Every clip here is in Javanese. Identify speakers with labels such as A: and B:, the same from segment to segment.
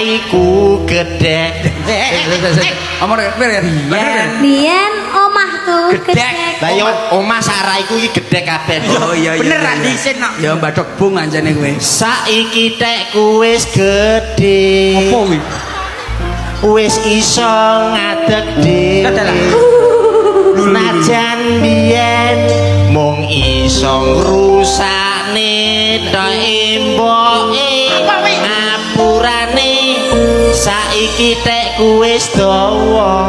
A: raiku gedhek.
B: Omor pir ya.
A: Biyen.
C: Biyen omahku
B: Gedhek.
C: gedhek.
A: Lah yo omah sak raiku iki gedhek kabeh.
B: Oh iya.
D: Bener,
B: iya.
D: ra disin kok.
B: Ya mbadok bung anjane kowe.
A: Saiki tekku wis gedhe.
B: Apa kuwi?
A: Wis iso ngadeg dhewe. Najan biyen mung iso ngrusakne tok emboke ngapurane, saiki tekku wis dawa,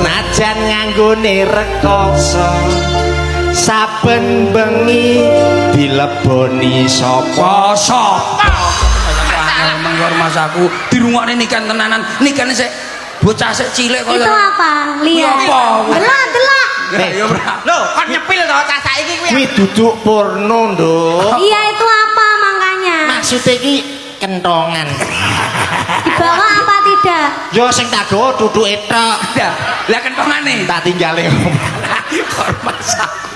A: najan nganggone rekoso, saben bengi dileboni sapa.
B: Sapa? Angel mengko masaku dirungokne Niken tenanan. Niken sik bocah sik cilik kok.
C: Itu apa? Lihat.
B: Apa?
C: Delok, delok.
B: Ya ya ora.
D: Lho, kon nyepil to cah saiki kuwi.
A: Kuwi duduk porno, Nduk.
C: Iya, itu apa makanya?
A: Maksudnya iki kentongan.
C: Dibawa apa tidak?
A: Yo sing tak gawa duduke tok.
B: Lah, lah kentongane.
A: Tak tinggale.
B: Kok masaku.